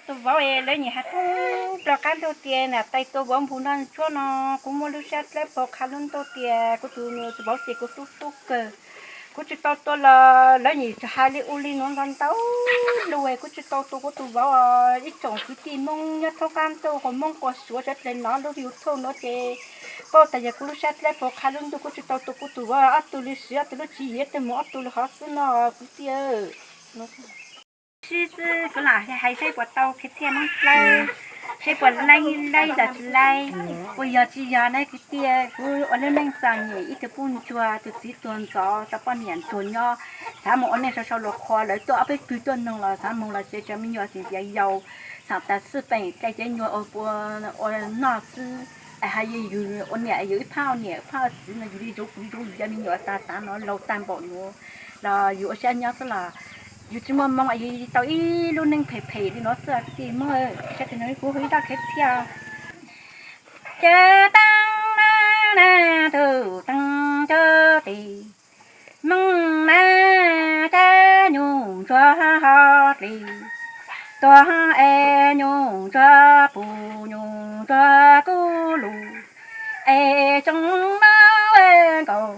Tus vauv es lawv nyiam hais poob rov qab ntuj tias nam tais tua vauv npus noj ntsuab no, kuv muaj lub sab dlawb paug qha lub ntuj tias kuv tus vauv ces kuv hlub hlub kawg. Kuv tsis tau tua los lawv nyiam hais li ub li no ntau ntau lus, kuv tsis tau tua kuv tus vauv. Ib tsoom kwv tij Hmoob nyob thoob qab ntuj, quas Hmoob quas Suav sawv daws hnov lub YouTube no ces paub tas yog kuv lub sab dlawb paug qha lub ntuj, kuv tsis tau tua kuv tus vauv. Ob tug li siv ob tug lub tswv yim, ob tug mus ob tug li hov xwb no kwv tij. Sib xwb kuv lam hais saib puas tau khiav thiaj Hmoob Dlawb, saib puas laib laib los tsis laib, puas yog tsis yog ne kwv tij. Kuv ua lub neej txom nyem ib tug pub ntsuag, tus txiv tuag ntxov, tau poj niam ntsuag nyob, xav mus ua neej sau sau luag qhua, lawv tuaj ob peb tug tuaj noog los xav mus los tsev, tsev me nyuam tseem tiav yau, xam tas xwb peem caij cev nyuag ua pua ua noj xwb. Hais yus ua niam yus ib phab ua niam ib phab ua txiv no yus li zuv kuv zuv yus cov me nyuam tag tav no laus tag npaum nuav los yus ua siab nyob xwb los yus tsis muaj moo, yus tau ib lub neej phem phem li no xwb kwv tij Hmoob. Saib tus no kuv hu ib zaj khiav thiaj. Cov teeb na na, tus teeb cov tis, Hmoob na, cab nyuj ntsuag hov dlis, tuag es nyuj ntsuag puv nyuj ntsuag kub lug, es tsoom no nkaum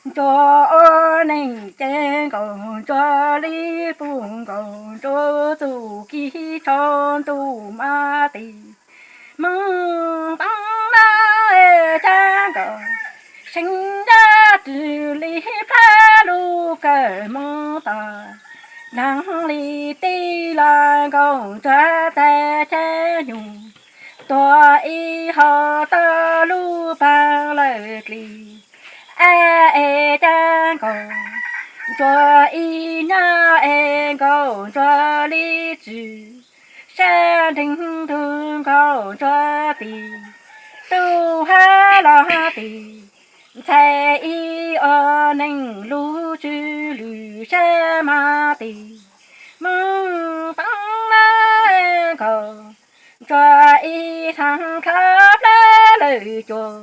ntsuag ua neej ces nkaum ntsuag li puv nkaum ntsuag txuj kev tshav ntuj mas tis. Hmoob teeb no cab nkaum seev nyob rws li plab lug kawg Hmoob tod, neeg li tij los nkaum ntsuag tag cab nyuj, tuag ib hov tau lub paag lawm dlis. Ab es cab nkaum ntsuag ib nyob es nkaum ntsuag li tswm, sab nreeg ntug nkaum ntsuag tis, tub hab los tis, ntxhais ib ua neej lub tswv lwm sab mas tis. Hmoob teeb no nkaum ntsuag ib thaam dlha plab lawm cuag,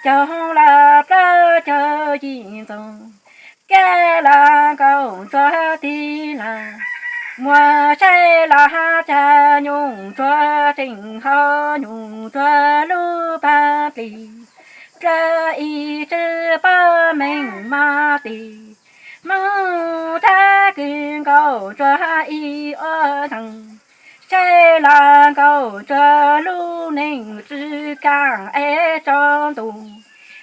caug los plaub caug yim ntxoov, kab los nkaum ntsuag tig lawm, muaj saib los cab nyuj ntsuag tseem hov nyuj ntsuag lub paag dlis, dlawb ib tswv pob meej mas tis. Hmoob cab kws nkaum ntsuag ib ua neeg, saib los nkaum ntsuag lub neej tsw kaaj es tsaus ntuj,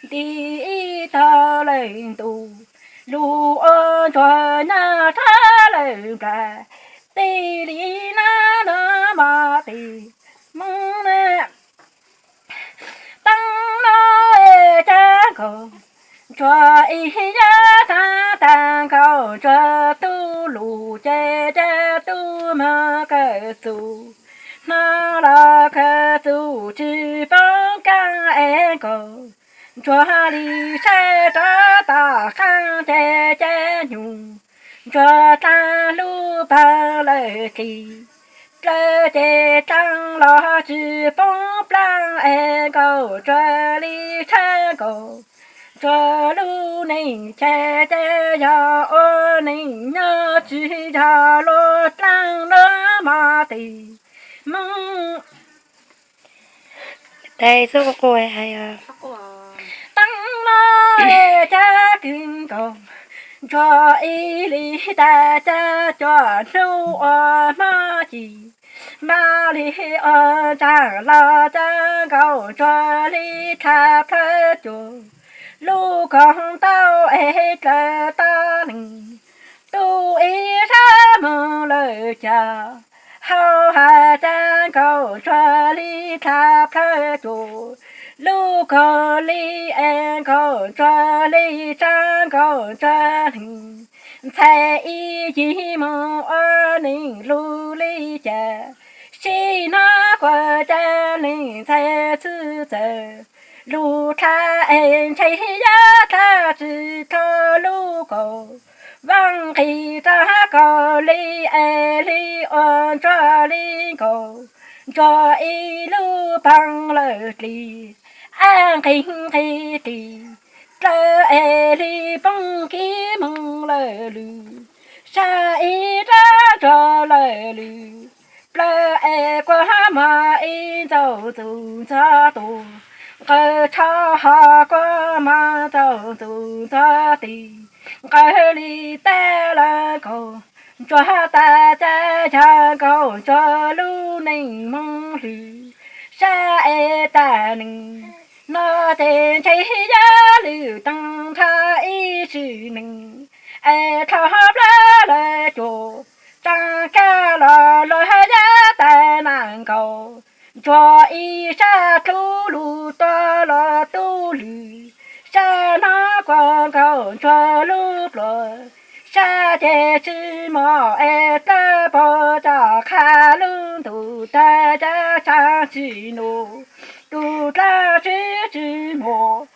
nti ib tog lawm ntuj, lug ua ntsuag nyob rov lawm nplaim, tij li nab no mas tis. Hmoob teeb no cab nkaum ntsuag ib yam tag tag nkaum ntsuag tub lug ces cab tub mag kawm txuj, hno los kawm txuj tsw poob kaaj es nkaum ntsuag li saib rov tag qaab ces cab nyuj ntsuag dlaab lub paag lawm dlis, dlawb ces dlaab los tsw poob plaab es nkaum ntsuag li tshab nkaum ntsuag lub neej ces ces yog ua neej nyob tsis yog luag dlaab no mas tis. Hmoob teeb no cab kws nkaum ntsuag ib li tag cab cuaj hnub ua hmab ci, npaj li ua ntsaag los cab nkaum ntsuag li dlha plawg cuag, lub koog tau es dlawb tag leeg, tub ib sab moog lawm cas, hau has cab nkaum ntsuag li dlha plawg cuag, lub koog li es nkaum ntsuag li tsaab nkaum ntsuag leeg, ntxhais ib yig moog ua neej lug li cas, sib nab quas cab leej ntxhais txwj txawm, lug dlha es ntshe yog dlha tsis tau lub kaus, vaaj nqis rua kaus li es li ua ntsuag li nkaus ntsuag ib lub paag lawm dlis, ab nqis nqis dlis, dlawb es li poob kib moog lawm lwm, sab ib rab ntsuag lawm lwm, plawg es kua muag ib ntxaus ntxuj ntxov tus, nqawd tsho ho kua muag ntxaus ntxuj ntxov tis, nqawd li tej lawv nkaus ntsuag tas cas yog nkaus ntsuag lub neej moog lwm sab es tas neeg no ces ntshe yog lwm teev nrho ib sim neej es dlhau plab lawv cuam tsaa kaj los luag yog tas nas nkaus ntsuag ib sab dlub lug tuaj los tub lwm sab no kua nkaus ntsuag lub pluas sab ces tsis mos es dlawb pog coj qha lub ntuj tag cas tsaa tsis nus tus dlaab tsi tsis muaj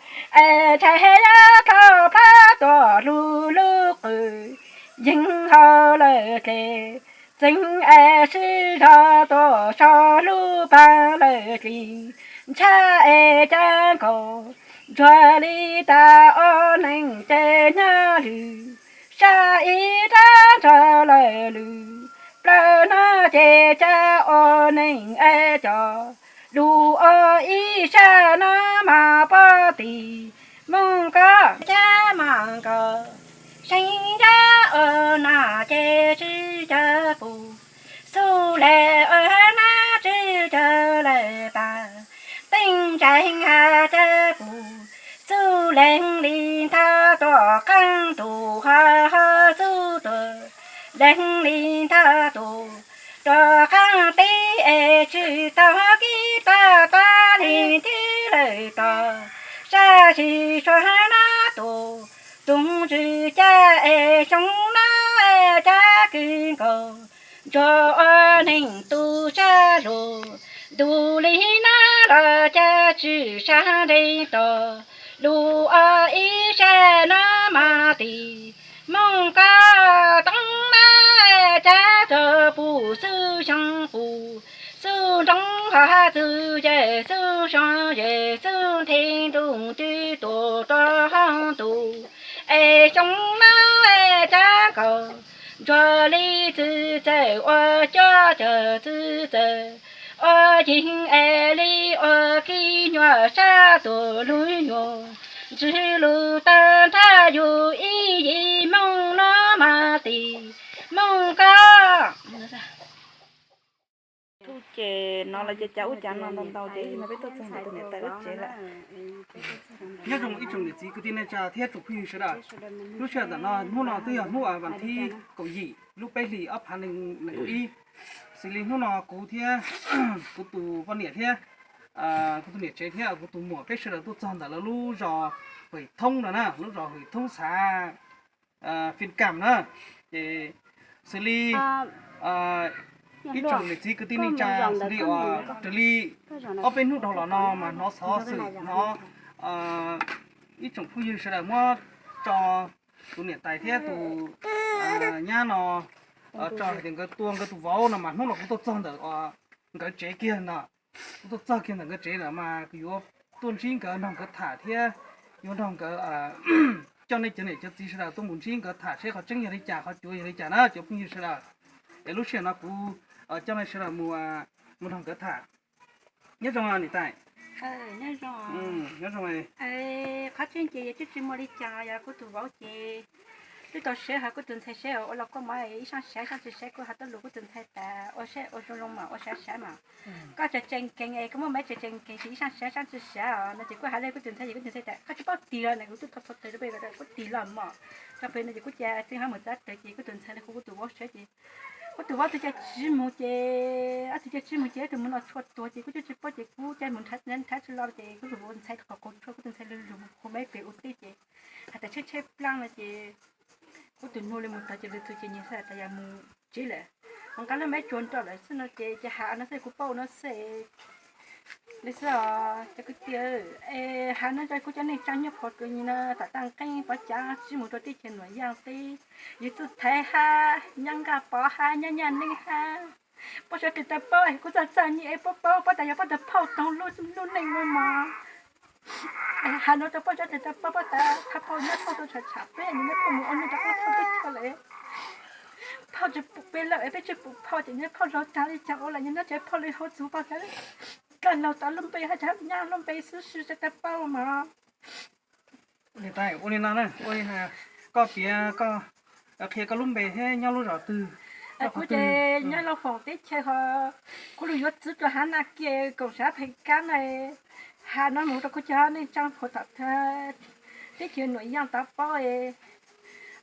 es ntshai yog dlhau plab tuaj lug lub qws yeej hau lawm dle txeev es sib zog tuaj sau lub paag lawm dli ntshai es cas nkaus ntsuag li tas ua neej ces nyab lwm sab ib rab ntsuag lawm lwm plawg no ces cas ua neej es cov lug ua ib sab no mas pog tim moog koj cas mas nkaus seev yab ua no ces sib cav pum xub le ua nab sib cav lawm tas teej ntsaig has cav pum xub le li ntag tuaj qaab tus ho ho xub tuaj leeg li ntag tus rov qaab teb es tsis tau kib tag tas li thib lawm tod sab sis suav nab tus tug ntsis cas es xyoo nab cas kws nkaus ntsuag ua neeg tu sab lug ntu li nab los cas tsis sab nreeg tod lug ua ib sab nab mas tim moog koj toob nab cas txog pum xub xyoo pum xub nroo ho hab xub yawg xub xyoo yawg xub nthe ntuj twb tuaj rau hauv ntuj es xyoo nab cas nkaus ntsuag li txwv txawm ua cov cawm txwv txawm ua yeeg es li ua kib nyuam sab tuaj lug nyuam ntsis lug tag nrho yug ib yim moog no mas tim moog koj. Ces no los ces cas ub cas no ntau ntau ces ib no peb tuaj txog ntawm tus niam tais lub tsev lawm. Nyob zoo ib tsoom niam txiv kwv tij neej tsa thiab tsoom phooj ywg sawv daws. Lub sij hawm ntawm no hnub no twb yog hnub vas thib kaum yim lub peb hlis ob phav nees nkaum ib. Xws li hnub no kuv thiab kuv tus poj niam thiab kuv tus niam tsev thiab kuv tus muam peb sawv daws tuaj txog ntawm lawv lub zos Hwm Thoob no na, lub zos Hwm Thoob xav Fij Kam na. Ces xws li ib tsoom niam txiv kwv tij neej tsa, xws li uas raws li ob peb hnub dhau los no mas hnov xov xwm hnov ib tsoom phooj ywg sawv daws muab tso tus niam tais thiab tus nyab no tso hais tias nkawd tua nkawd tus vauv no mas hnub no kuv tuaj txog ntawm nkawd tsev kiag no. Kuv tuaj txog kiag ntawm nkawd tsev lawm mas kuv yuav tuaj ntsib nkawd nrog nkawd tham thiab yuav nrog nkawd coj nej cov niam cov txiv sawv daws tuaj mus ntsib nkawd tham seb qhov tseeb yog li cas qhov cuav yog li cas na cov phooj ywg sawv daws. Es lub sij hawm no kuv coj nej sawv daws mus nrog nkawd tham. Nyob zoo niam tais. Nyob zoo. Qhov tseeb ces twb tsis muaj li cas, yog kuv tus vauv ces twb tau saib hais kuv tus ntxhais seb ua los koj mas ib sab saib sab tsis saib, kuv hais tau lus kuv tus ntxhais tas ua seb ua zoo zoo mas ua sav sav mas koj tseem tseem kees es koj muaj me tseem tseem kees ces ib sab saib sab tsis saib os no ces kuv hais li kuv tus ntxhais ces kuv tus ntxhais tas koj tsis paub tig los na, kuv twb thov thov tes rau peb kuv tig los mos rau pem no ces kuv cia txeeb hab mus txav tes ces kuv tus ntxhais li kuv kuv tus vauv saib ces kuv tus vauv tus cia tsis mus ces ob tug cia tsis mus ces tus mus no txhua tuag ces kuv twb tsis paub ces kuv cia mus nrhav tsis los ces kuv tus vauv ntxhais qhov qhov tshuaj kuv tus ntxhais lug lug mus hu me pem ua teb ces hais tas tsheb tsheb plaab no ces kuv tus nug li mus tod ces lwm tus ces nyias xav tas yog mus tsev lawm, mus nqa lub me tsuag nroj lawm xwb no ces ces hais no xwb kuv paub no xwb. Li xwb os cov kwv tij, es hais no rau kuv cov neej tsa nyob qhov twg no tam tag qeeb pov cav tsis mus rau teb chaws Nuam Yaaj teb, yug txuj thaiv hab nyob Nkaj Pov hab nyob Nyaj Neeb hab, puab suav tes taw paub kuv txawj txawj nyi es puab paub paub tas yog puab tus phauj toog lub lub neej no mog. Hais no rau puab suav tes taw paub paub tas thaj phauj nyob thauj rau tsham tsham peb nyob thauj mus ua neej rau qab thauj teb chaws lawm. Phauj tsis pum peb lawm, peb tsis pum phauj ces nyob phauj laug tag li cas ua lawm nyob nyob ces phauj li hauv txuv pog tag, koj laug tau lub npe haj tseem nyob lub npe xwb xwb tseem tau paub mas. Ua li no, koj piav, koj qhia koj lub npe thiab nyob lub zos twg. Kuv ces nyob Lauj Foom teb chaws ho, kuv lug yuav txwv rau Hav Naj Kiag koom sab Pheej Kab na. Has no mus rau kuv cov neej tsa phuam tom teb chaws Nuam Yaaj tau paub.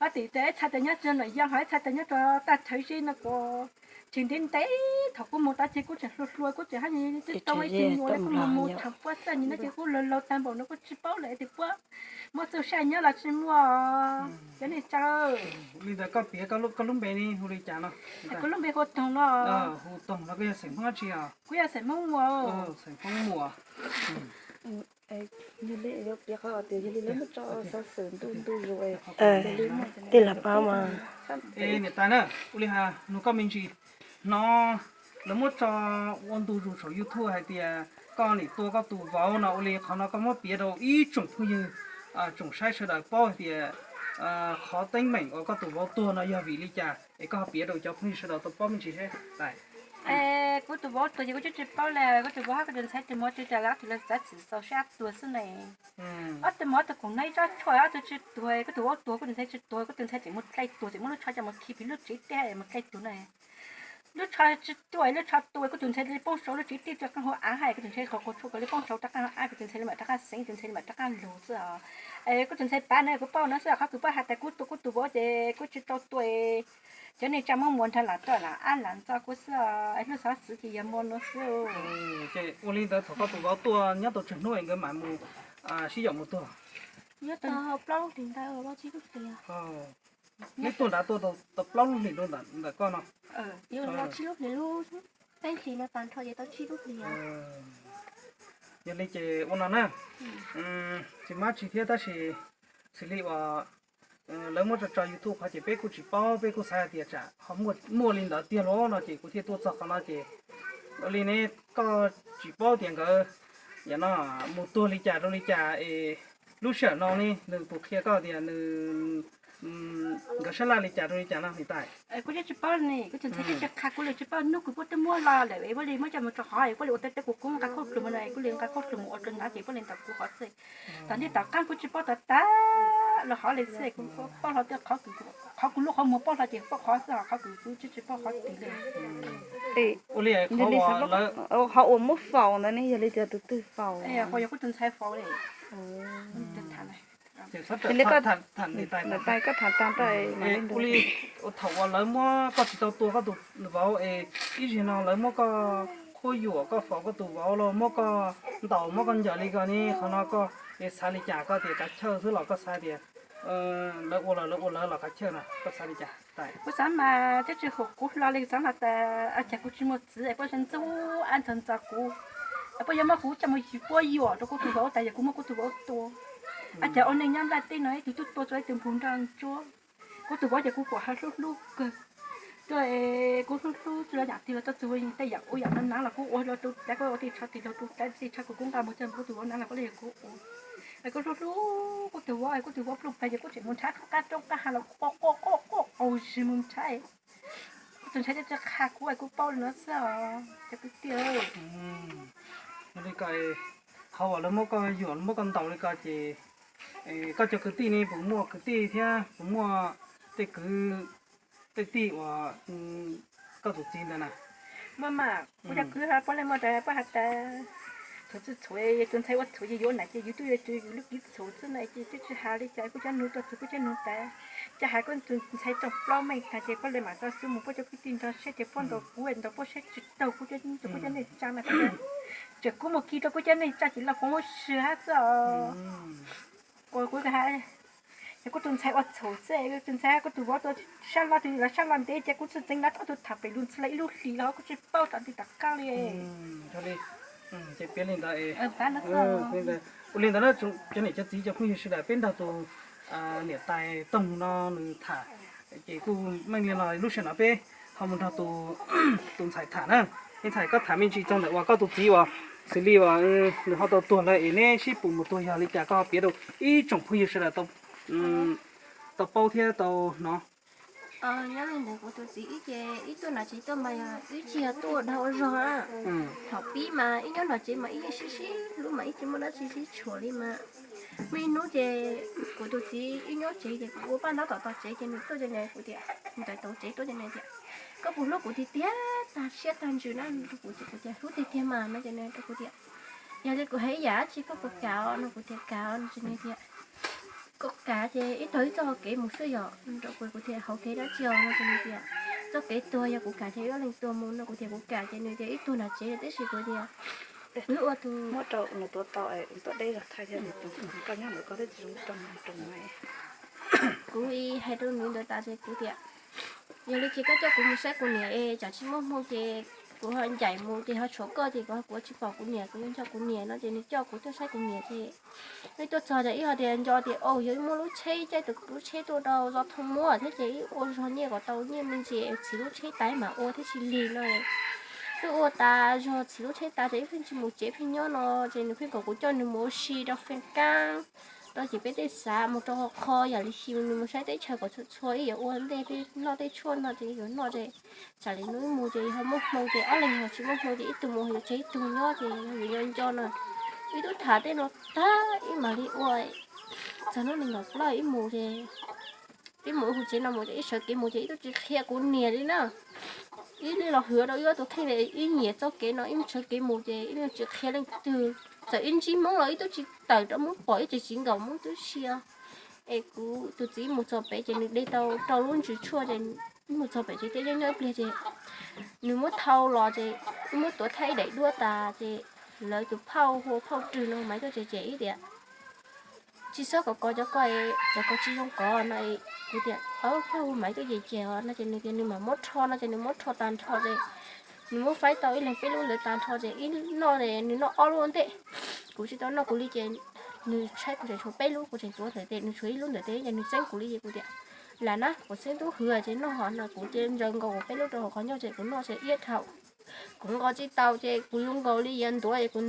Ob tim ib txhais tias nyob rau Nuam Yaaj ho ib txhais tias nyob rau Tag Thawv Zeb no kuv tsis ntev ntev thaum kuv mus tod ces kuv tseem hluas hluas kuv tseem haj twb tau ib tug nyuam li kuv mus mus thaum puab txaj nyi no ces kuv laug laug tag npaum no kuv tsis paub lawm tias puab muaj txuj sa nyob los tsis muaj. Cov neej tsa, li ntawd koj piav koj lub npe ne hu li cas no? Kuv lub npe hu Toog no. Hu Toog no koj yog xeem Hmoob dab tsi os? Kuv yog xeem Hmoob Muas. Xeem Hmoob Muas. Tij laug paub mas. Niam tais na, ua li has nug koj me ntsis, hnov lawv muab tso ua ntu zus saum YouTube hais tias koj nim tua koj tus vauv no, ua li qhov no koj muab piav rau ib tsoom phooj ywg, tsoom saib sawv daws paub hais tias qhov teeb meem uas koj tus vauv tuag no yog vim li cas es koj ho piav rau cov phooj ywg sawv daws tau paub me ntsis thiab. Kuv tus vauv tuag ces kuv twb tsis paub li, kuv tus vauv hab kuv tus ntxhais tus muam tsis tas ob tug lawv xav txwm xaus sab tuag xwb ne. Ob tug muam ob tug koom noj ib tsob tshuaj ob tug tsis tuag, kuv tus vauv tuag kuv tus ntxhais tsis tuag, kuv tus ntxhais tseem mus dlai tuag tseem muab lub tsho coj mus khi pem lub tsev teb mus dlai tuag na. Lub tsho tsis tuag, lub tsho tuag kuv tus ntxhais li poob saud lub tsev teb rau qaab hauv av hab kuv tus ntxhais qhov qhov tshuaj ko li poob saud rov qaab hauv av, kuv tus ntxhais li mam rov qaab xeev, tus ntxhais li mam rov qaab lug xwb os. Kuv tus ntxhais pav na kuv paub no xwb, qhov kws puab has tas kuv tua kuv tus vauv ces kuv tsis tau tua. Cov neej tsa muab muas nrag lam roj lam ab lam ntxo kuv xwb os, lub xov xwm ces yog muaj nuav xwb. Ces ua li ntawd thaum koj tus vauv tuaj nyob tau tsawg hnub es nkawd mam mus sib yaum mus tuag? Nyob tau plaub lub hlis ntawd, plaub tsib lub hlis. Neb tuaj nrad tuaj tau plaub lub hlis rau ntawm koj no? Yuav los tsib lub hlis, lub peb hlis no tas nrho ces tau tsib lub hlis. Yog li ces ua no na, tsis mab tsis thiab tab sis xws li uas lawv muab tso tso YouTube qhov ces peb kuj tsis paub, peb kuj xav hais tias tsam ho muaj li ntawd tiag los no ces kuv thiaj tuaj txog qhov no ces ua li ne, koj tsis paub tias nkawd yam no mus tuag li cas rau li cas es lub sij hawm no ne nws puas qhia koj tias nws nkawd sab laj li cas rau li cas no niam tais? Kuv tsis paub ne, kuv tus ntxhais tsis qha kuv li, tsis paub hnub kws puab twb muab los lawm es puab li muab coj mus rau hov es puab li ua tau teb kuv kuv nqa khaub dluag mus no es kuv li nqa khaub dluag mus ua rau nrad ces puab li ntaus kuv hov xwb. Tom ntej tom qaab kuv tsis paub tag tag los hov li xwb, kuv paub hlo tias qhov kws lub qhov muag paub hlo ces paub qhov xwb, qhov kws kuv tsis tsis paub qhov twg li. Ua li qhov uas muab faus ntawd ne yog li tias tus twg faus? Yog kuv tus ntxhais faus li. Ua li koj tham tag, ua li thaum uas lawv muab koj tsis tau tua koj tus vauv es ib zaug no lawv muab koj qhuab yuam koj faus koj tus vauv los muab koj ntaus muab koj ncaws li ko ne, qhov no koj xav li cas, koj tias kav chawj xwb los koj xav tias lawv ua los lawv ua lawv los kav chawj no koj xav li cas? Kuv xav mas teb tsis hum kuv hlo li, xav mas tas cas kuv tsis muaj txiv es puab ntxub ab ntxhov ntxo kuv, puab yuav muab kuv coj mus puab yuam rau kuv tus vauv tas yog kuv muab kuv tus vauv tua. Ab cas ua neej nyob nplaj teb no ib tug tub tua tau ib tug npug nroj ntsuab. Kuv tus vauv ces kuv kuam hawv hlub hlub kawg. Tuaj kuv hlub hlub tsis los yam twg los txog txug tej yam ua yam no nav los kuv ua, los rau tav kuv ua tej tsho tis los rau tav tej tsho kuv kuv nqa mus coj kuv tus vauv nav los kuv li kuv ua. Kuv hlub hlub kuv tus vauv, kuv tus vauv pluj plag ces kuv tseem mus nrhav qab roob qab hav los quaj quaj quaj quaj qaug zig mus nrhav. Kuv tus ntxhais tsis qha kuv, kuv paub li no xwb os cov kwv tij. Li ko, qhov uas lawv muab koj yuam muab koj ntaus li ko ces koj cov kwv tij ne puas muaj kwv tij thiab puas muaj tej kwv tej tij uas koj tus txiv ntawd na? Muaj mas, kuv cov kwv puab leej muaj tas puab has tas txhua txhua txhua tus ntxhais ua txhua ces yuav nam ces yus twb yuav tsum yus lub kiv txhua xwb na ces twb tsis hais li cas, kuv cov nus rau txug kuv cov nus tas, cas hais kuv tus ntxhais tau plaub meej tag ces puab li mam tso xub mus puab cov kwv tij nrog saib ces puab ntaus kuv ntaus puab saib tsis taug kuv cov, kuv cov neej tsa mas tseem kuv mus kis rau kuv cov neej tsa ces los kuv muab swb hab xwb os. Kuv, kuv hais, ces kuv tus ntxhais ua txhaum xwb, kuv tus ntxhais kuv tus vauv tua sab laj twg los sab laj ntev ces kuv txhaj txeev lawv ob tug tham pem lug ntxhw lawv ib lub hlis los kuv tsis paub tom ntej tom qab li. Ces piav li ntawd, ua li ntawd na cov niam cov txiv cov phooj ywg sawv daws, peb nrog tus niam tais Toog no nws tham, ces kuj meej li no, lub sij hawm no peb ho mus nrog tus ntxhais tham na. Ib ntxhais koj tham me ntsis txog ntawm uas koj tus txiv uas xws li uas nws ho tau tuag lawm es neb sib pus mus tuag yog li cas koj ho piav rau ib tsoom phooj ywg sawv daws tau paub thiab tau hnov. Nyob li ntawd kuv tus txiv ib ces ib tuaj nram tsev tuaj mas yog ib txhia tuaj ua dag ua zog. Thaum pib mas ib nyob nram tsev mas ib yeej sib sib hlub mas ib tsis muaj dab tsi sib tshuam li mas. Muaj ib hnub ces kuv tus txiv ib nyob tsev ces kuv ua paj ntaub tom tsev ces nws tuaj ces nws kuv tias, nws tawm tom tsev tuaj ces nws tias, koj puas hlub kuv tiag tiag tag siab tag ntsws na? Kuv tias hlub tiag tiag mas no ces nws rau kuv tias, yog li kuv hais ib yam dab tsi koj puas kam no? Kuv tias kam no ces nws tias, koj kam ces ib tog ib txoj hauv kev mus xwb yom no rau kuv. Kuv tias hauv kev dab tsi os no ces nws tias, txoj kev tuag yog kuv kam ces wb ob leeg tuag mus no. Kuv tias kuv kam ces nws tias ib tug nram tsev tiam sis kuv tias wb ua tus muab rau nws tuav tau, tuav deb zog thaij thiab, koj nyob ntawm koj thiab tsis zoo rau rau kuv hais rau nws ntawd tas ces kuv tias, yog li ces koj coj kuv mus saib kuv niam es tsam tsis muaj hmoo ces kuv ho ncaim mus ces ho tshuav koj ces kuv kuv tsis pom kuv niam, kuv yuav nco kuv niam no ces nws coj kuv tuaj saib kuv niam ces wb tuaj txog ces ib ho tias nco tias, au, yog ib muaj lub tsheb caij tus lub tsheb tuaj rau zos thoob muab thiab ces ib ua zog nyiaj kom tau nyiaj me ntsis txhiv lub tsheb tas mam ua thiab tsis lig no. Wb ua tas zog txhiv lub tsheb tas ces ib pheej tsis mus tsev pheej nyob no ces nws pheej kom kuv coj nws mus ua si rau feej kab rau ces peb tej xav mus rau qhov qho yam li xyw nws mus saib teb chaws kom txhua txhua ib yam ua ntej peb noj tej tshuaj no ces yuav noj ces tsam li hnub mus ces yog muaj hmoo ces ob leeg ho tsis muaj hmoo ces ib tug mus yuav tseg ib tug nyob ces yog yuav nco nco no. Wb twb tham tej no tag ib mam li ua txog hnub nees nkaum plaub ib mus ces ib mus hu tsev no mus ces ib sawv kev mus ces ib tub tsis qhia kuv niam li na. Ib li los hwv rau ib ob tus kheej li ib nyiam txoj kev no ib sawv kev mus ces ib tsis qhia leej twg. Txawm ib ntsib Hmoob los ib tub tsis tawm rau Hmoob pom ib tsis tsis nkaum Hmoob twb sia. Es kuv tus txiv mus txog pem ces nws de tau rau lub ntsws tshuaj ces mus txog pem ces thiaj nyob nyob ib pliag ces nws muab thau los ces wb muab tuav thaij daim duab tas ces lawv tus phauj hu phauj Rwg no mas tuaj ces ces ib tias tsis txhob kom kov cov ko, cov ko tsis zoo kov no. Kuv tias phauj hu mas tuaj ces ces os no ces nws tias nws mam muab rho no ces nws muab rho tag nrho ces nws muab faib tau ib leeg peb lub ntawd tag nrho ces ib noj nws noj ob lub ua ntej. Kuv tsis tau noj kuv li ces nws tshaib kuv tseem tshuav peb lub, kuv tseem tuav ntawm tes nws tshuav ib lub ntawm tes ces nws txeeb kuv li ces kuv tias lam na kuv txeeb tub hwv ces noj hov no kuv ces ntsaws nkaus kuv peb lub rau hauv qhov ncauj ces kuv noj ces iab dhau. Kuv nqos tsis taus ces kuv yuav nkaus li yuav ntuav es kuv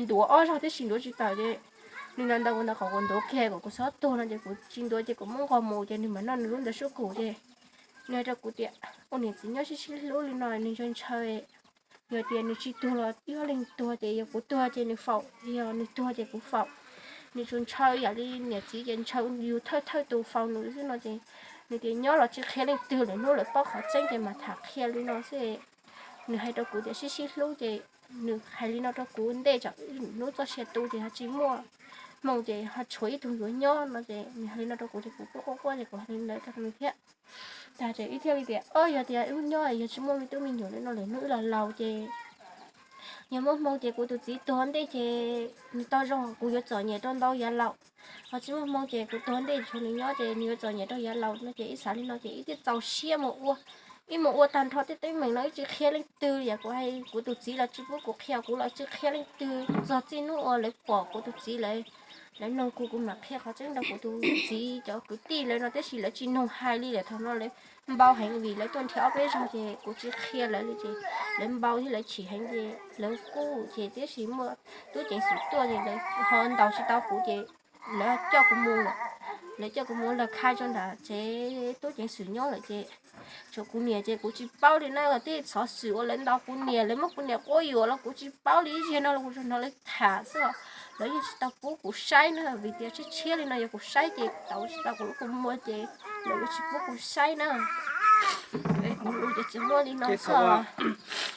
ntuav ob zaug tib si ntuav tsis tawm ces nws ntaus ntaus kuv ntawd kom kuv ntuav kiag kom kuv txhob tuag no ces kuv tsis ntuav ces kuv muab nqos mus ces nws mam noj nws lub ntawd sub kuv ces nws hais rau kuv tias ua niam txiv nyob sib sib hlub li no nws ntshaw ntshaw. Yog tias nws tsis tuag los ib ob leeg tuag ces yog kuv tuag ces nws faus, yog nws tuag ces kuv faus. Nws tsuas ntshaw yam li niam txiv ces ntshaw yus thawj thawj tus faus nws xwb no ces nws tias nyob los tsis qhia leej twg, lwm hnub lawv paub qhov tseeb ces mam tham qhia li no xwb. Nws hais rau kuv tias sib sib hlub ces nws hais li no rau kuv ntej tsam hnub txoj sia tu ces ho tsis muaj hmoo ces ho tshuav ib tug yuav nyob no ces nws hais li no rau kuv ces kuv quaj quaj quaj ces kuv hais li ntawd rau nws thiab. Tag ces wb thiaj li tias o yog tias wb nyob yog tsis muaj me tub me nyuam li no lwm hnub wb los laus ces yog muaj hmoo ces kuv tus txiv tuag ntej ces nws tau zoo kuv yuav txom nyem rau ntau yav laus. Ho tsis muaj hmoo ces kuv tuag ntej tshuav nws nyob ces nws yuav txom nyem rau yav laus no ces ib xav li no ces ib thiaj txaus siab mus ua. Ib mus ua tag nrho tej teeb meem no ib tsis qhia leej twg, yam kuv hais kuv tus txiv los tsis pub kuv qhia, kuv los tsis qhia leej twg. Txog txij hnub uas lawv pom kuv tus txiv lawv, lawv noog kuv kuv mam qhia qhov tseeb rau kuv tus txiv cov kwv tij lawv no tiam sis lawv tsis noog hais li lawm. Thaum no lawv npau heev vim lawv tuaj nrhiav ob peb zaug ces kuv tsis qhia lawv li ces lawv npau thiab lawv chim heev ces lawv kuj ces tiam sis muaj tub ceev xwm tuaj ces lawv ho ntaus tsis tau kuv ces lawv coj kuv mus lawm. Lawv coj kuv mus lawv khai rau nram tsev tub ceev xwm nyob lawm ces tshuav kuv niam ces kuv tsis paub li na. Tej xov xwm uas lawv ntaus kuv niam, lawv muab kuv niam quab yuam los kuv tsis paub li, ib zaug no los kuv tsuas hnov lawv tham xwb os. Lawv yeej tsis tau pub kuv saib na, vim tias tshiab tshiab li no yog kuv saib ces tau tsis tau kuv lub kua muag ces lawv yuav tsis pub kuv saib na. Kuv lus ces tsis muaj li no xwb.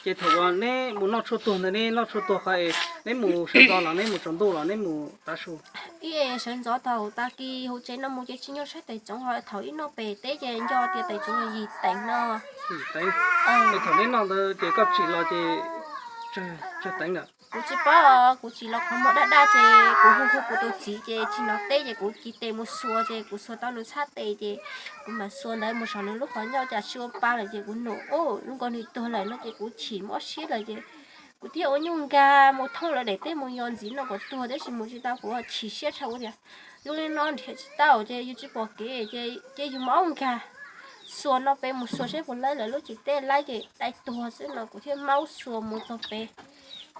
Ces thaum uas neb mus noj tshuaj tuag ntawd neb noj tshuaj tuag qhov es neb mus sawv ntxov los neb mus tsaus ntuj los neb mus tav su? Ib sawv ntxov thaum tag kis hauv tsev no mus ces tsis nyob saib tais tsoov, ho thaum ib noj pem teb ces nco tias tais tsoov yog yim teev no. Yim teev. Thaum neb noj ntawd ces koj tsim los ces tsawg teev lawm? Kuv tsis paub, kuv tsim los qhov muag daj daj ces kuv hu hu kuv tus txiv ces tsis hnov teb ces kuv ci tes mus xuas ces kuv xuas tau nws txhab tes ces kuv mam xuas ntawd mus saum nws lub qhov ncauj cas tsis ua pa lawm ces kuv num ub lub nkaus nws tuag lawm no ces kuv chim mob siab lawm ces kuv thiaj ua nyuj nkag mus thoob lawv daim teb mus yos ntxiv no kom tuag tab sis mus tsis tau, kuv chim siab tshaj ua tias yus li no nrhiav tsis tau ces yus tsis pom kev ces yus mob nkag xuas no pem mus xuas saib puas laib lawv lub tsis teb laib ces dai tuag xwb no kuv thiaj maub xuas mus txog pem.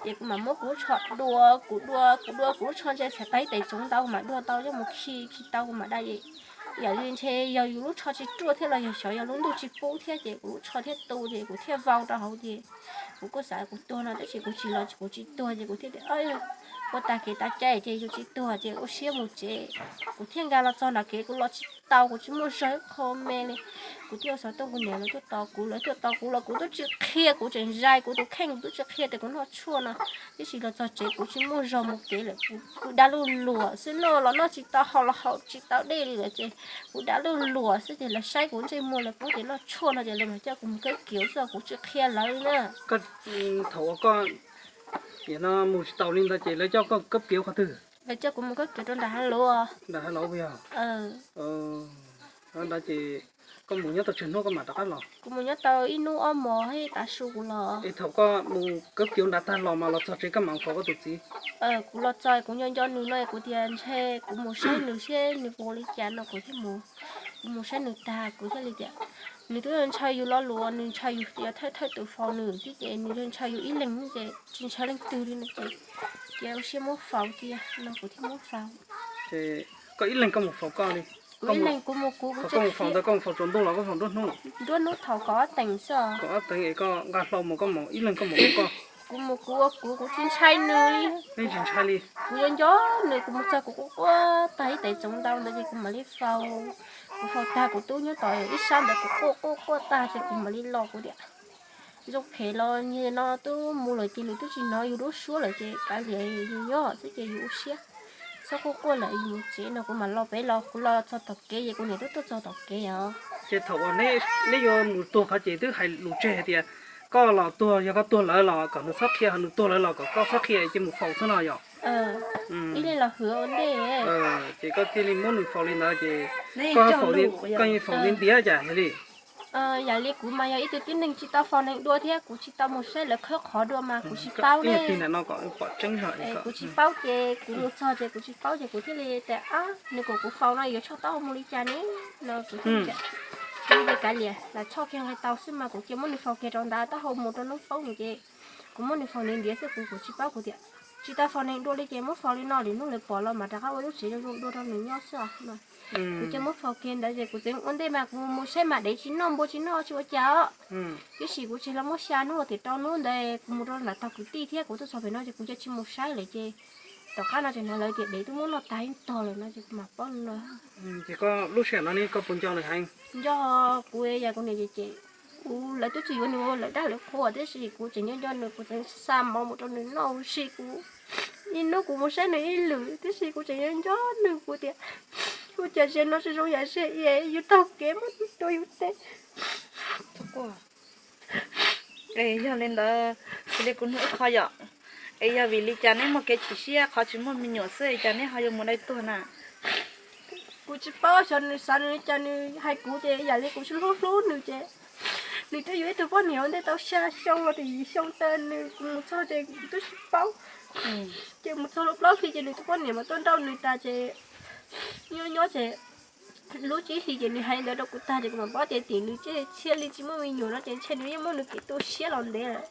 Ces kuv mam muab kuv lub tsho dua, kuv dua kuv dua kuv lub tsho ntse txhais tais tes tsoov ntau kuv mam dua tau coj mus khi khi tau kuv mam dai es Yam li ntshe yog yus lub tsho tsis ruaj thiab los yog xyov yog lub ntuj tsis pub thiab ces kuv lub tsho thiaj tu ces kuv thiaj vau rau hauv ces kuv kuj xav kuv tuag no tab sis kuv tsis los kuv tsis tuag ces kuv thiaj tias ua tag kev tav caij ces yus tsis tuag ces ua siab mus tsev. Kuv thiaj nkag los txog nram kev kuv los tsis tau kuv tsis muaj zog ib qho me li. Kuv thiaj ua xov tooj kuv niam lawv tuaj tos kuv lawv tuaj tos kuv los kuv twb tsis qhia kuv tseem zais kuv tus kheej kuv twb tsis qhia tias kuv noj tshuaj no. Tiam sis los txog tsev kuv tsis muaj zog mus kev lawm kuv dab luj luam xwb noj los noj tsis tau haus los haus tsis tau dej li lawm ces kuv dab luj luam xwb ces lawv saib kuv ntsej muag lawv paub tias noj tshuaj no ces lawv mam coj kuv mus kawb kiav xwb kuv tsis qhia lawv li na. Thaum uas koj mus tsis taus li ntawd ces lawv coj koj kawb kiav qhov twg? Lawv coj kuv mus kawb kiav rau nram hav lauv. Nram hav lauv puas yog? Ntawd ces koj mus nyob tau tsawg hnub koj mam rov qab los? Kuv mus nyob tau ib hnub ob hmos thiab tav su kuv los. Es thaum koj mus kawb kiav nrad tag los mas los txog tsev koj mam faus koj tus txiv? Kuv los txog kuv nco nco nws no kuv tias ntshe kuv mus saib nws seb nws puas li cas no kuv thiaj mus. Kuv mus saib nws tag kuv thiaj li tias nws twb ntshaw yus lo lus nws ntshaw yus tias thawj thawj tus faus nws xwb ces nws ntshaw yus ib leeg ces tsis ntshaw leej twg li no ces cia ua siab muab faus cia no kuv thiaj muab faus. Koj ib leeg koj mus faus koj li? Kuv ib leeg kuv mus kuv, kuv tsis mus faus ntawd koj mus faus tsaus ntuj los koj faus nruab hnub? Nruab hnub thaum kaum ob teev xwb. Kaum ob teev es koj nqa hlau mus koj mus ib leeg koj mus ua koj? Kuv mus kuv ua kuv, kuv tsis ntshai nws li. Yeej tsis ntshai li? Kuv yuav nco nws, kuv mus txog kuv quaj quaj tag ib teev tsoov ntau ntawd ces kuv mam li faus. Kuv faus tag kuv tub nyob tom ib sab ntawd kuv quaj quaj quaj tag ces kuv mam li los kuv tias zoo phem los niag no twb mus lawm ces nws twb tsis hnov yus lub suab lawm ces kav liam yus nyob xwb ces yus ua siab. Txhob quaj quaj lawm yus mus tsev no kuv mam los pem los kuv los txog tom kev ces kuv niam twb tuaj txog tom kev os. Ces thaum uas neb yuav mus tuag qhov ces twb hais lus tseg hais tias koj los tuag yog koj tuag lawm los kom nws txhob qhia, ho nws tuag lawm los kom koj txhob qhia ces mus faus xwb no yom? Ib leeg los hwm ua ntej. Ces koj thiaj li muab nws faus li ntawd ces koj faus, koj yeej faus ntiav ntiav cas yog li? Yam li kuv mas yog ib tug tib neeg tsis tau faus neeg dua thiab kuv tsis tau mus saib lawv khawb qhov dua mas kuv tsis paub ne. Kuv tsis paub ces kuv mus txog ces kuv tsis paub ces kuv thiaj li tias nws kom kuv faus no yuav tshoj taub mus li cas ne no kuv thiaj li tias kuv li kav liam lam tshoj kiag nqe tau xwb mas kuv cia muab nws faus kiag rau nrad taub hau mus rau hnub poob ces kuv muab nws faus ntiav ntiav xwb kuv kuv tsis paub kuv tias tsis tau faus neeg dua li ces muab faus li no lwm hnub lawv pom los mas rov qab ua lub tsev zoo zoo dua rau nws nyob xwb os no. Kuv cia muab faus kiag ntawd ces kuv tseem ua ntej mas kuv mus saib mas dev tsis noj npua tsis noj tsis ua cas os. Tiam sis kuv tsis los muab xya hnub los tim rau hnub ntawd kuv mus rau nram tog kwv tij thiab kuv tuaj txog pem no ces kuv cia tsis mus saib lawm ces tom qab no ces hnov lawv tias dev twb muab noj tag ib tog lawm no ces kuv mam paub no. Ces koj lub sij hawm no ne koj puas nco nws heev? Nco, kuv yog kuv niam ces ces kuv lawv twb tsis yuav nws ua lawv dag lawv qhua tiam sis kuv tseem nco nco nws kuv tseem xa mov mus rau nws noj ua si kuv ib hnub kuv mus saib nws ib lwm tiam sis kuv tseem nco nco nws kuv tias ua cas tsev no tsis zoo yam tsev es yus taug kev muab tua yus teb. Es yog li ntawd, xws li kuv nug ib qho yom, es yog vim li cas neb muaj kev chim siab qhov tsis muaj me nyuam xwb es cas neb ho yuav mus dai tuag na? Kuv tsis paub xyov nws xav nws li cas nws hais kuv ces yam li kuv tsis hlub hlub nws ces nws twb yuav ib tug poj niam ua ntej tau xya xyoo los tim yim xyoo tas nws kuv mus txog ces kuv twb tsis paub. Ces mus txog lub plaub hlis ces nws tus poj niam mas tuaj nrauj nws tas ces nyob nyob ces lub tsib hlis ces nws hais li ntawd rau kuv tag ces kuv mam paub tias tim nws tej tshiab li tsis muaj me nyuam no ces ntshe nws yeej muab nws kev tu siab los ntev lawm.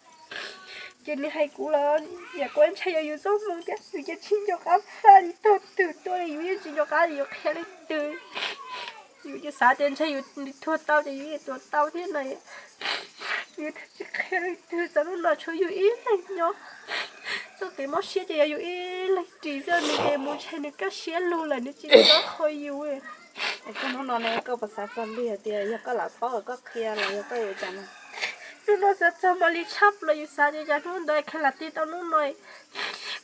Ces nws hais kuv los yam kuv ntshai yog yus txoj hmoo thiab nws cia tsis nco qab faj li tog twg tuaj li yus yeej tsis nco qab li yus qhia leej twg. Yus ces xav tias ntshe yus tuag tau ces yus yeej tuag tau thiab no. Yus twb tsis qhia leej twg txog hnub no tshuav yus ib leeg nyob. Txoj kev mob siab ces yog yus ib leeg ris xwb nws ces mus ntshe nws kaj siab lug lawm nws tsis tau qhov yus. Koj hnub no ne koj puas xav txog li hais tias yog koj lam paub koj qhia los yog koj yuav cas no? Hnub no xav txog mas li tshaj plaws yus xav tias cas hnub ntawd kheev lam tig tau hnub no.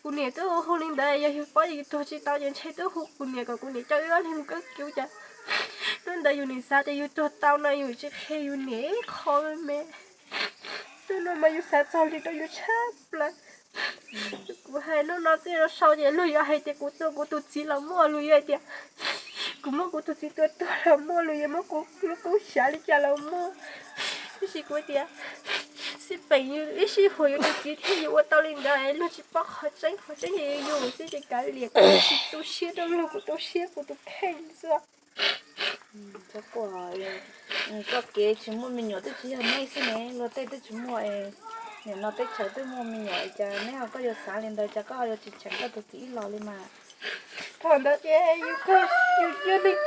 Kuv niam twb hu li ntawd yog yus paub yus tuag tsis tau ces ntshe twb hu kuv niam kom kuv niam coj wb ob leeg mus kawb kiv cas. Hnub ntawd yus niam xav tias yus tuag tau no yus tsis qhia yus niam ib qho me. Hnub no mas yus xav txog li rau yus tshaj plaws. Kuv hais hnub no xwb sau ces luag yuav hais tias kuv tua kuv tus txiv los muaj, luag yuav hais tias kuv muab kuv tus txiv tua tuag los muaj, luag yuav muab kuv lub koob xyav li cas los muaj. Tiam sis kuv tias xij peem ib sij huam yus tus txiv thiab yus ua tau li ntawd luag tsis paub qhov tseeb, qhov tseeb ces yus xwb ces kav liam, kuv tsis tu siab rau luag, kuv tu siab kuv tus kheej xwb. Koj kev tsis muaj me nyuam twb tsis yog neb xwb ne, luag tej twb tsis muaj, nim no teb chaws twb muaj me nyuam cas neb ho koj yuav xav li ntawd cas koj ho yuav tsis cheem koj tus txiv ib los li mas. Thaum ntawd ces yus, yus yog neeg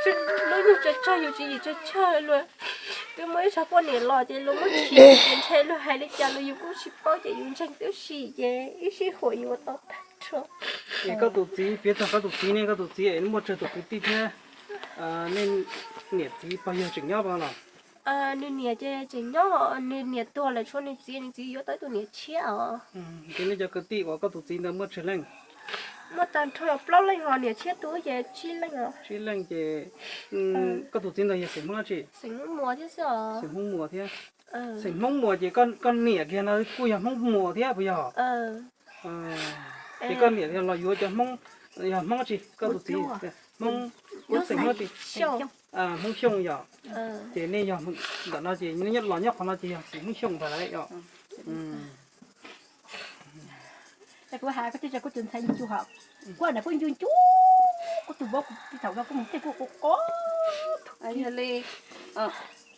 lub nyuag tsawg tsawg, yus tswv yim tsawg tsawg luag, twb muaj ib tsob poj niam los ces luag muab chim ces ntshe luag hais li cas los yus kuj tsis paub ces yus ntseeg tib si ces ib sij huam yus ua tau tag nrho. Es koj tus txiv, piav txog koj tus txiv ne, koj tus txiv es muaj tsawg tus kwv tij thiab, nej niam txiv pog yawg tseem nyob pas los? Nws niam ces tseem nyob, nws niam tuag lawm tshuav nws txiv, nws txiv yuav tau ib tug niam tshiab os. Ces nej cov kwv tij uas koj tus txiv ntawd muaj tsawg leej? Muaj tag nrho plaub leej, ho niam tshiab tug ces tsib leej os. Tsib leej ces koj tus txiv ntawd yog xeem Hmoob dab tsi? Xeem Hmoob Muas thiab xwb os. Xeem Hmoob Muas thiab. Xeem Hmoob Muas ces koj niam kiag no kuj yog Hmoob Muas thiab puas yog? Ces koj niam los yuav cov Hmoob, yog Hmoob dab tsi koj tus txiv? Hmoob, Hmoob xeem Hmoob dab tsi? Hmoob Xyooj yom. Ces nej yog ntawm no ces nej los nyob qhov no ces yog xeem Hmoob Xyooj ntag lawm yom. Kuv has koj tij kuv tus ntxhais ncu hom, kuv na kuj ncu ncu, kuv tus vauv kuv thaum no kuj mus tej kuj quv quv. Yog li,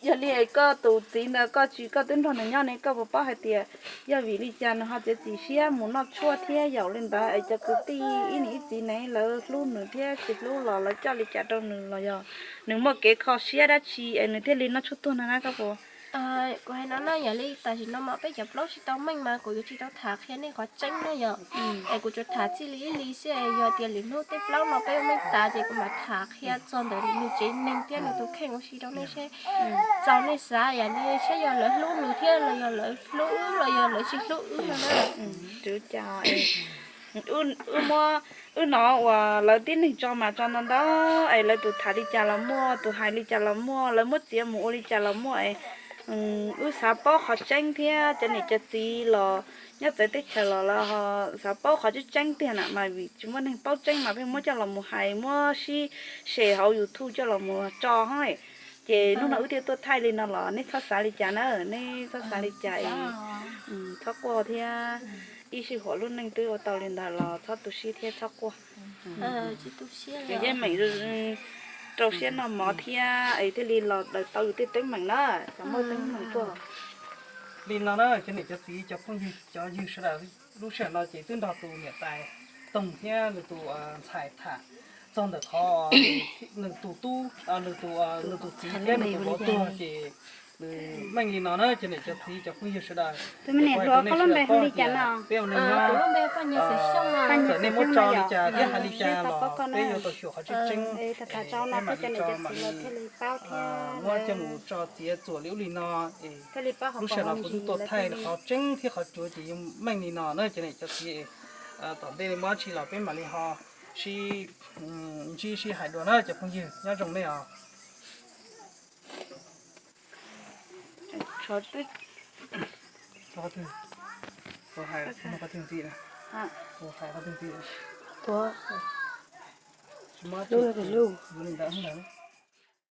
yog li koj tus txiv ntawd koj tsis, koj twb nrog nws nyob ne, koj puas paub hais tias yog vim li cas nws ho txiav txim siab mus noj tshuaj thiab? Yaum li ntawd es cov kwv tij ib niam ib txiv ne lawv hlub nws thiab tsis hlub los lawv coj li cas rau nws los yog nws muaj kev kho siab dab tsi es nws thiaj li noj tshuaj tuag no na koj puas? Kuv hais no na, yog li tam sim no mas peb cov plaub tsis tau meej mas kuv yuav tsis tau tham qhia nej qhov tseeb na yom. Es kuv tsuas tham txij li ib li xwb, yog tias lwm hnub tej plaub no peb ua meej tas ces kuv mam tham qhia txog ntawm nws tsev neeg thiab nws tus kheej ua si rau nej seb, txaus nej xav yam li seb yog lawv hlub nws thiab los yog lawv hlub wb los yog lawv tsis hlub wb no na. Wb muab, wb hnov uas lawv tib neeg tso mas tso ntau ntau, es lawv tus tham li cas los muaj, tus hais li cas los muaj, lawv muab txiav mus ua li cas los muaj es wb xav paub qhov tseeb thiab cov niam cov txiv los nyob txawv teb chaws los lawv xav paub qhov tseeb tseeb tiag na mas vim tsis muaj neeg paub tseeb mas pheej muab coj los mus hais, muab sib share hauv YouTube coj los mus tso hos. Ces hnub no wb thiaj tuaj thaij li no los nej txhob xav li cas na, nej txhob xav li cas es txhob quaj thiab. Ib sij huam lub neej twb ua tau li ntawd los txhob tu siab thiab txhob quaj. Yeej meem rau siab noj mov thiab es thiaj li los daws tau yus tej teeb meem na, cov muaj teeb meem tuaj. Li no na cov niam cov txiv cov phooj ywg, cov ywg sawv daws, lub sij hawm no ces twb nrog tus niam tais Toog thiab nws tus ntxhais tham txog ntawm qhov nws tus tub, nws tus txiv thiab nws tus vauv tuag ces nws meej li no na cov niam cov txiv cov phooj ywg sawv daws. Peb ua neej nyob, txawm nej muab tso li cas thiab hais li cas los peb yuav tau xyuas qhov tseeb tseeb, peb mam li tso mam li muab coj mus tso txiav txuam li ub li no. Lub sij hawm no kuv twb tuaj thaij qhov tseeb thiab qhov tsuav ces yeej meej li no na cov niam cov txiv. Tom ntej li muaj dab tsi los peb mam li ho sib ntsib sib hais dua na cov phooj ywg, nyob zoo nej os. Ua li ntawd ntag.